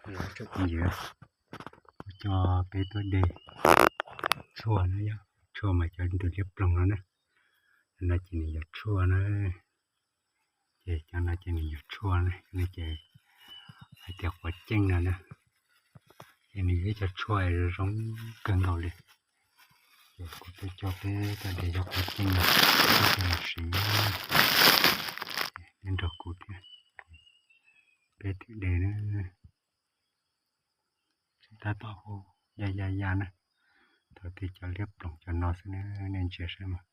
Ib tsoom phooj ywg, kuv coj peb tuaj de tshuaj na yom, tshuaj mas cov ntws liab ploog no na. Cov no ces nws yog tshuaj na, ces cov no ces nws yog tshuaj na, cov no ces hais tias quav ceej no na, ces nws yog ib co tshuaj zoo zoo kawg nkaus li. Ces kuv tuaj coj peb tuaj de cov quav ceej no, peb coj los siv, nej nrog kuv thiab, peb thim de na. Tseem tab tom hu ya ya ya na, thaum twg cov liab ploog cov no xwb na, nej ntsia saib mas.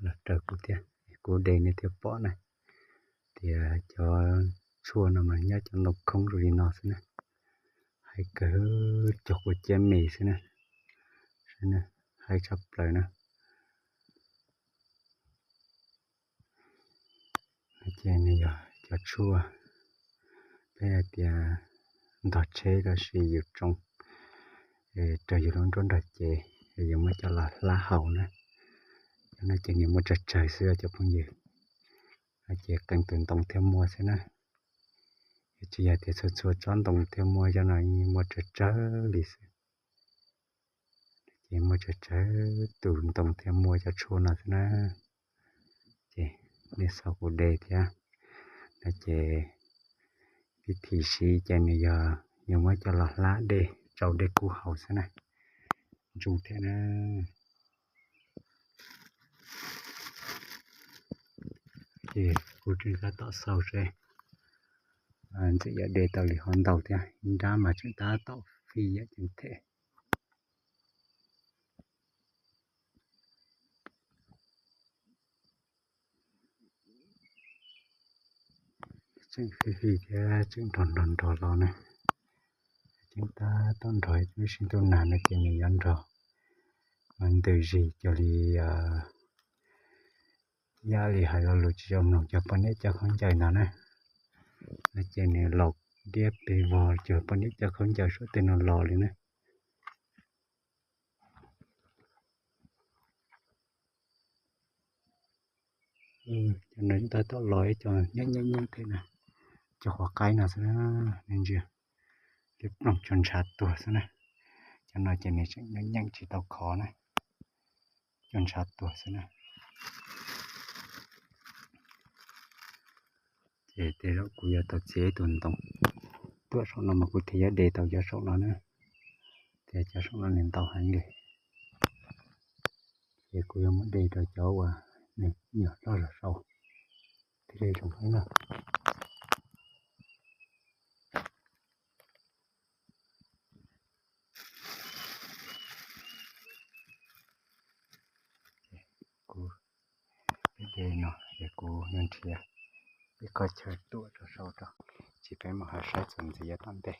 Los raws kuv thiab, kuv de nej thiaj pom na, tias cov tshuaj no mas nyob cov ntoo khoob zoo li no xwb na, hais kawg cog kua ciab me xwb na, hais tshaj plaws na. Ces nws yog cov tshuaj, peb hais tias ntog tsheb los sis yus tsoo raws yus lub nruab nrog cev, yus muab coj los hlab haus na. Cov no ces nws muaj tsawg tsawg xwb cov phooj ywg, no ces qee tus ntoo thiaj muaj xwb na. Yus tsis yog tias txhua txhua tsob ntoo thiaj muaj, cov no muaj tsawg tsawg li xwb. Ces muaj tsawg tsawg tus ntoo thiaj muaj cov tshuaj no xwb na. Ces nej xav kuv de thiab no ces vib thim siv ces nws yog yus muab coj los hlab dej tsau dej kub haus xwb na, ntsu thiab na. Ces kuv tseem tab tom xaus seb ntxim yuav de tau li hov ntau thiab, ib nrab mas tseem tab tom fij yam ceev them. Tseem fij fij thiab tseem nrog nrog nrog los na, tseem tab tom nrog ib lub sib ntuj nag no ces nws yuav nrog ntws zis cuag li, yam li hais lo lus tsis zoo mloog cov poj niam coj khaub ncaws no na, no ces nws laus diab pes vog cuag poj niam coj khaub ncaws suav tej no los li na. Cov no tab tom los ib co nyeej nyeej nyeej thiab na, cov qhuav qaib no xwb na, nej ntsia, liab ploog cuag ntshav tuag xwb na. Cov no ces nws tseem nyeej nyeej tsis tau khov na, cuag ntshav tuag xwb na. Ces tej zaum kuv yuav tau txiav ib tug ntoo tuaj saum no mas kuv thiaj yuav de tau cov saum no na, thiab cov saum no nws ntau heev li. Ces kuv yuav muab de rau cov uas nws nyuam loj zog saud thiaj li zoo na. Kuv, peb de no es kuv yuav nrhiav ib qho chaw tuam rau saud rau, ces peb mam ho saib txuas ntxiv tom ntej.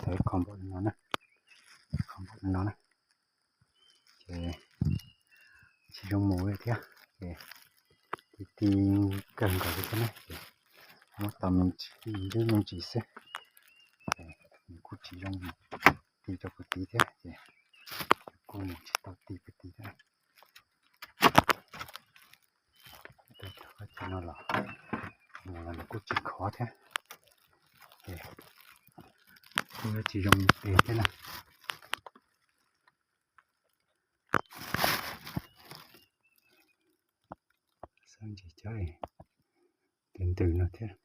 Yog ib qho npaum li no na, ib qho npaum li no na, ces tsis zoo mus li thiab. Ces ti ti kawg nkaus li thiab na, ces muab tau me ntsis, me ntsis xwb, ces nws kuj tsis zoo mus ti rau puag tid thiab, ces kuj mus tsis tau ti puag tid thiab. Cov no los, los nws kuj tsis khov thiab, ces kuj tsis zoo mus ti thiab na. Xav ntsis cov ntws ntws no thiab.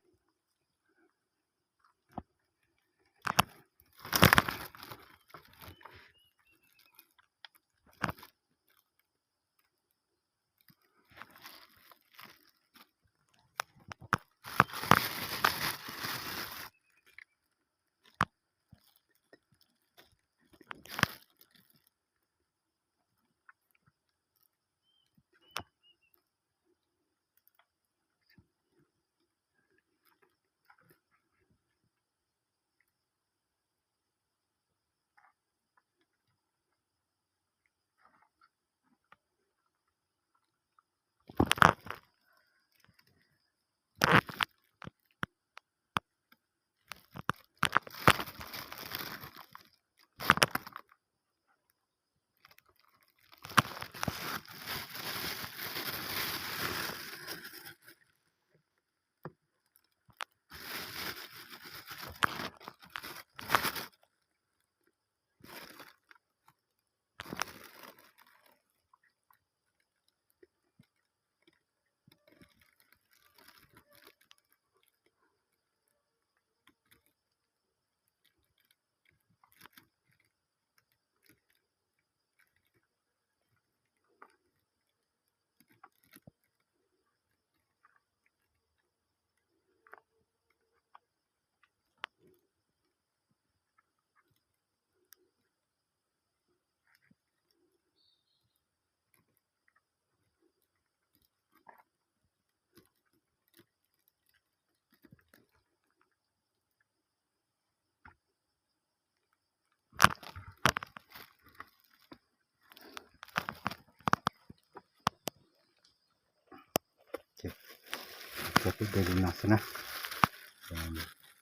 Cov twb de li no xwb na,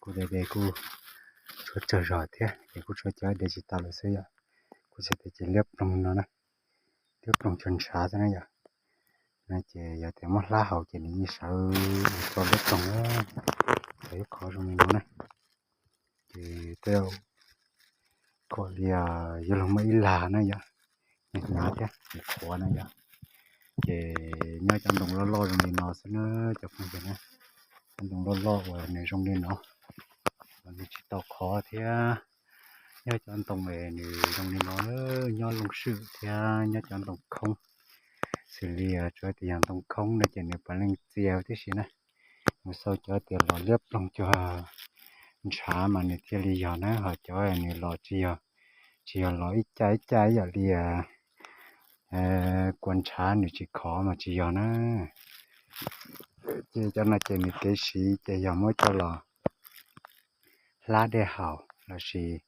kuj de de kuj tshuav tsawg zog thiab ces kuj tshuav cov de tsis tau lawm xwb yom. Kuj txhais tias ces liab ploog no na, liab ploog tshuav ntshav xwb na yom. No ces yog tias muab hlab haus ces nws yeej sawv ua liab ploog, sawv ib qho zoo li no na. Ces tej zaum kom li yuav luag muaj ib lag na yom, nws hnyav thiab nws qhuav na yom. Ces nyob cov ntoo loj loj zoo li no xwb na cov phooj ywg na, cov ntoo loj loj uas nws zoo li no, nws tsis tau qhov thiab. Nyob cov ntoo es nws zoo li no, nyob Looj Swm thiab nyob cov ntoo khoob, xws li tsuas tias yog ntoo khoob no ces nws puav leej txia tib si na. Mus xaus cov tias los liab ploog cuag ntshav mas nws thiaj li yog na, ho cov nws los tsis yog, tsis yog los ib caj ib caj ib yam li kua ntshav nws tsis khov mas tsis yog na. Ces cov no ces nws kev siv ces yog muab coj los hlab dej haus lossis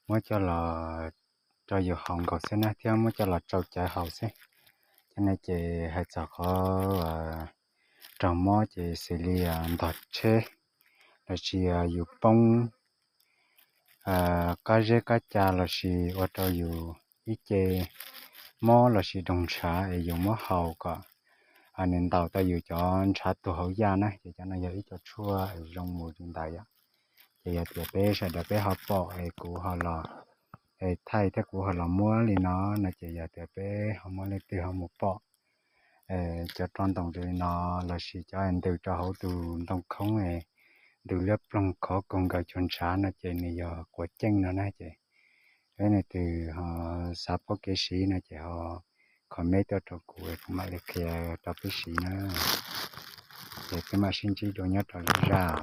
muab coj los rau yus haus nkaus xwb na, thiab muab coj los tsau cawv haus xwb. Cov no ces hais txog qhov raug mob ces xws li ntog tsheb lossis yus poob qab zeb qab ca lossis ua rau yus ib ce mob lossis doog ntshav es yus muab haus kom nws ntaus tau yus cov ntshav tuag hauv yaj na, ces cov no yog ib co tshuaj es zoo mus li ntawd yom. Ces yog tias peb sawv daws peb ho pom es kuv ho los thaij thiab kuv ho los muab li no no ces yog tias peb ho muab leej twg ho mus pom cov roj ntoo li no lossis cov ntws rau hauv tus ntoo khoob es ntws liab ploog khov koog nkaus cuag ntshav no ces nws yog quav ceej no na. Ces peb leej twg ho xav paub kev siv no ces ho comment tuaj rau kuv, kuv mam li qhia rau peb siv na. Ces peb mam sib ntsib dua nyob rau lwm zaj.